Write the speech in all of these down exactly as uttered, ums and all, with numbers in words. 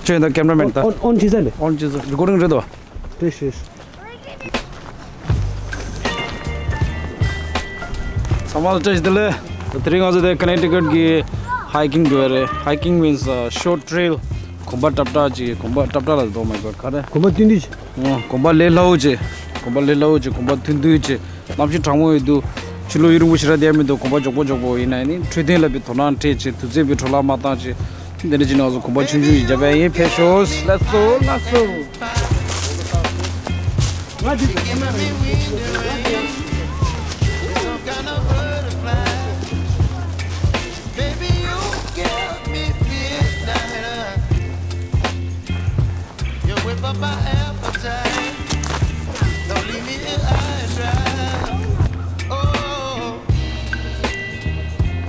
ཁྱོད་ད་ཀེམ་ར་མེན་ད། ཨོན་ཨོན་བྱས་ཟེར་ནས། ཨོན་བྱས་ཟེར། རི་ཀོར་ཌིང་རེད་དོ། རེད་རེད། ཚང་མ་ལ་བཀྲ་ཤིས་བདེ་ལེགས། ད་དེ་རིང་ང་ཚོ་དེ་ཀ་ནེག་ཊི་ཀཊ་གི་hiking འགྲོ་ཡ་རེད། Hiking means, uh, short trail. གོམ་པ་ཏྲག་ཏྲག་ཅིག་གོམ་པ་ཏྲག་ཏྲག་ལ་འདུག་མ་གོ་ག་རེ། གོམ་པ་བསྟུན་བསྟུན་ཅིག་ཨོ། གོམ་པ་ལས་སླ་བོ་ཅིག་གོམ་པ་ལས་སླ་བོ་ཅིག་གོམ་པ་མཐུན་མཐུན་ཅིག་གནམ་གཤིས་གྲང་མོ་ཡོད་དུས་ཕྱི་ལོགས་ཡུན་རིང་པོ་ཞེ་དྲག་བསྡད་མི་འདུག་གོམ་པ་མགྱོགས་པོ་མགྱོགས་པོ་ཡིན་ན་ནི་འཕྲོད་བསྟེན་ལ་བའི་དོ་སྣང་སྤྲད་ཅིག་དུས་ཚོད་བའི་འཕྲོ་བརླག་མ་བཏང་ཅིག་དེ་འདྲ་ཅིག་ནང་བཞིན་གོམ་པ་ཆུང་ཆུང་ཞིག་བརྒྱབ་པ་ཡིན། ཕེབས་ཤོག Let's go, let's go. You whip up my appetite. Don't leave me here high and dry. Oh,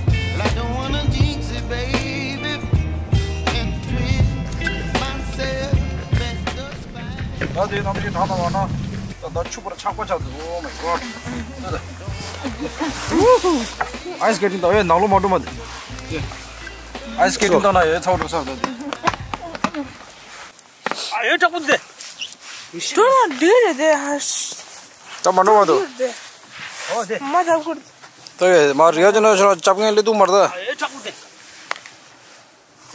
well, I don't wanna jinx it, baby, and treat myself at the spine. ད་དེ་གནམ་གཤིས་གྲང་དང་བ་ན་ད་ད་ཆུ་བུར་ཆག་པ་ཆག་འདུག Oh my god. Ice skating ད་ཡོད་ནང་ལོགས་མ་འགྲོ་མ་དེ། Ice skating ད་ན་ཡོད་ཚ་བོ་འགྲོ་ས་ད་དེ། ཨ་ཡོད་དྲག་པོ་འདི། ཅོ་ལ་འདི་རེད་དེ་ཧ། ད་མ་འགྲོ་བ་འདུག་འདི་རེད་དེ། ཨོ་དེ། མ་ཐབས་ཁུར། ད་ཡོད་མ་རིག་ཡ་ཅོ་ན་ཅོ་ན་ཅབ་ངན་ལེ་དུག་མར་ད། ཨ་ཡོད་དྲག་པོ་འདི།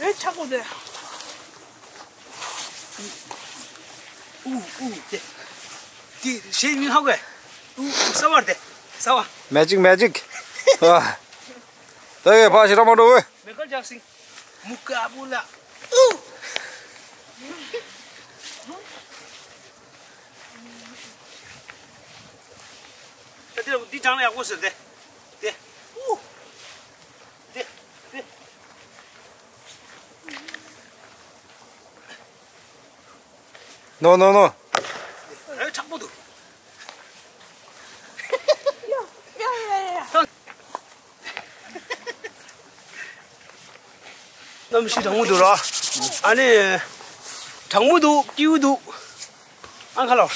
ཡོད་དྲག་པོ་འདི། ཨུ་ཨུ་དེ། དེ་ཞེས་མིང་ཧ་གོ་ཨུ་ཨུ་ས་བར་དེ། ས་བ། Magic magic. ཨ། ད་ཡོད་ཕ་ཞེ་དྲག་མ་འགྲོ་ཨོ། མེ་ཀལ་ཇག་སིན། མུ་ཀ་བུ་ལ། ཨུ། ད་དེ་འདི་གྲང་ལ་ཡག་པོ་ཟེར་དེ། དེ། ཨུ། དེ། དེ། No, no, no. ཨེ་དྲག་པོ་འདུག་གནམ་གཤིས་གྲང་མོ་འདུག་ར། ཨ་ནི། གྲང་མོ་འདུག་སྐྱིད་པོ་འདུག་ཨང་ཁ་ལོར།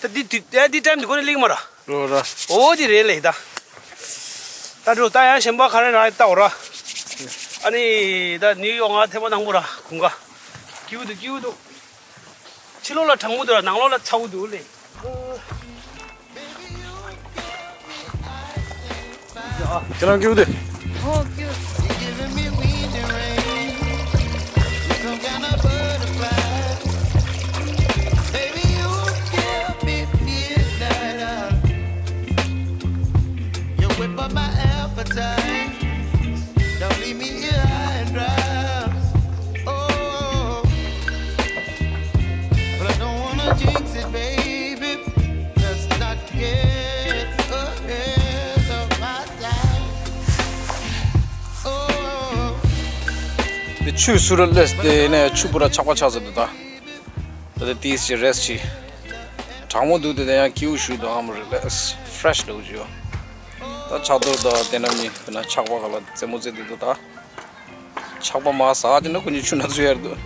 ད་འདི་དུས་ད་འདི་ཊའིམ་འདི་གོ་ནས་ལེགས་མ་ར། རོ་ར། ཨོ་འདི་རེད་ལེ་ད། ད་འགྲོ་ད་ཡང་གཞན་པ་ག་རེ་ར་ལྟ་འོ་ར། ཨ་ནི་ད་ནིའུ་ཡོག་ང་ཐེ་བ་དང་པོ་ར་གུང་ག་སྐྱིད་པོ་འདུག་སྐྱིད་པོ་འདུག་ཕྱི་ལོགས་ལ་གྲང་མོ་འདུག་ར་ནང་ལོགས་ལ་ཚ་བོ་འདུག་ལེ། ཁྱེད་རང་སྐྱིད་པོ་འདུག་ཨོ་སྐྱིད། Some kind of butterfly. Baby, you give me midnight oil. You whip up my appetite. Don't leave me here high and dry. Oh, but I don't wanna jinx it, baby. Let's not get ahead of my time. Oh. དེ་ཆུ་སུ་ར་སླེབས་དེ་ནས་ཆུ་བུ་ར་ཆག་པ་ཆག་ཟེར་འདུག་ད། ད་དེ་ཏིས་ཅི་རེས་ཅི། གྲང་མོ་འདུག་དེ་དེ་ཡང་སྐྱིད་པོ་ཞིག་འདུག་ཨམ་རི་ལེགས་ཕེ་རེ་ཤི་འདུག་ཅིག་ཡོད། ད་ཆག་རྡོར་དང་དེ་ན་མི་དེ་ན་ཆག་པ་ག་ལ་རྩེད་མོ་རྩེ་དུས་འདུག་ད། ཆག་པ་མ་ཟ་ཅི་ན་ཁོ་གཉིས་ཆུ་ན་ཚུད་ཡར་འདུག་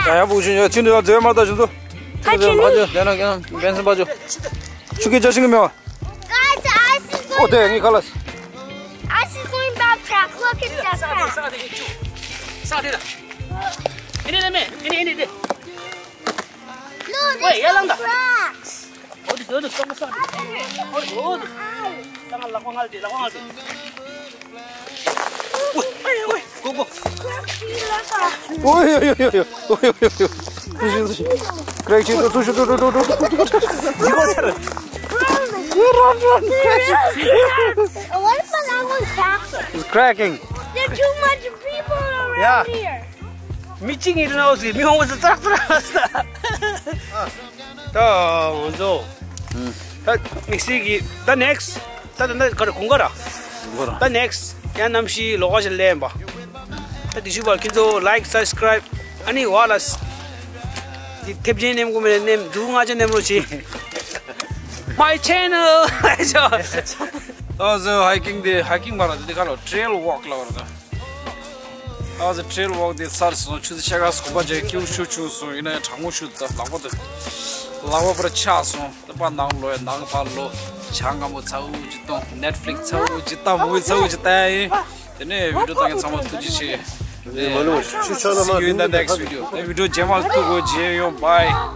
ཡང་ཡང་བུ་ཆུ་ཉོ་ཆུ་ནི་ཡང་རྫས་མ་ད་ཆུ་ཚོ། ཆུ་ནི་ཡང་ཕ་ཆུ་དེ་ན་ཀྱང་བན་སེམས་ཕ་ཆུ། ཆུ་ཁྱི་ཅག་ཤིང་གི་མེད་བ། Guys, ice is ཨོ་དེ་ངའི་ཁ་ལ། Ice is going backtrack. Look at that. ས་དེ་ས་དེ་ས་དེ་ད། ཨེ་ནི་ལེ་མེ་ཨེ་ནི་ཨེ་ནི་དེ། No, ཨོ་ཡ་ལང་ད། Cracks. ཨོ་དེ་ཨོ་དེ་ས་དེ་ས་དེ། ཨོ་དེ་ཨོ་དེ། ད་ང་ལག་པ་ངལ་དེ་ལག་པ་ངལ་དེ། ཨོ་ཨེ་ཨོ་གོ་གོ། Cracks, you look up. ཨོ་ཡ་ཡ་ཡ་ཡ། ཨོ་ཡ་ཡ་ཡ། ཁྲེག་ཆེ་ཏོ་ཚུ་ཤུ་ཏོ་ཏོ་ཏོ་ཏོ་ཏོ། Run, run, run. What if that one's cracking? It's cracking. There's too much people around here. མི་གཅིག་ཡིན་ན་འོ་ཟི་མི་ཧོང་ཟི་ཙག་ཙག་ས། ད་ང་ཚོ། ད་དམིགས་བསལ་གྱི་ད་next ད་ད་ད་ག་རེ་གུང་ག་ར། གུང་ག་ར། ད་next ཡང་གནམ་གཤིས་ལོགས་ཀ་ཞིག་ལེན་པ། ད་དེ་ཞུ་བར་ཁྱེད་ཚོ་like, subscribe ཨ་ནི་བ་ལ། དེ་ཐེབས་ཆེན་ནེམ་གོ་མེད་ནེམ་འཛུགས་ང་ཅན་ནེམ་རོ་ཆེ། My channel. ཨོ་ཟོ་hiking དེ་hiking མ་ར་དེ་ག་ལོ་trail walk ལ་བར་ད། ཨོ་ཟོ་trail walk དེ་ཚར་སོང་ཆུ་ཚོད་ཕྱེད་ཀ་སོང་པ་ཇེ་ཁྱིའུ་ཤུ་ཆུ་སོང་ཡིན་ན་ཡང་གྲང་མོ་ཤུ་ད་ལག་པ་དེ་ལག་པ་པར་ཆག་སོང་ད་པ་ནང་ལོ་ཡ་ནང་ཕར་ལོ་ཇ་སྔ་མོ་ཚ་བོ་ཅི་གཏོང་Netflix ཚ་བོ་ཅི་ལྟ་movie ཚ་བོ་ཅི་ལྟ་ཡིན་དེ་ནས་video ལྟ་མཁན་ཚང་མ་ཐུགས་རྗེ་ཆེ། མ་ལུས་ཆུ་ཆག་ན་མ། See you in the next video. ད་བི་ཌིའོ་རྗེས་མ་ཐུག་གོ། མཇལ་ཡོང་། Bye.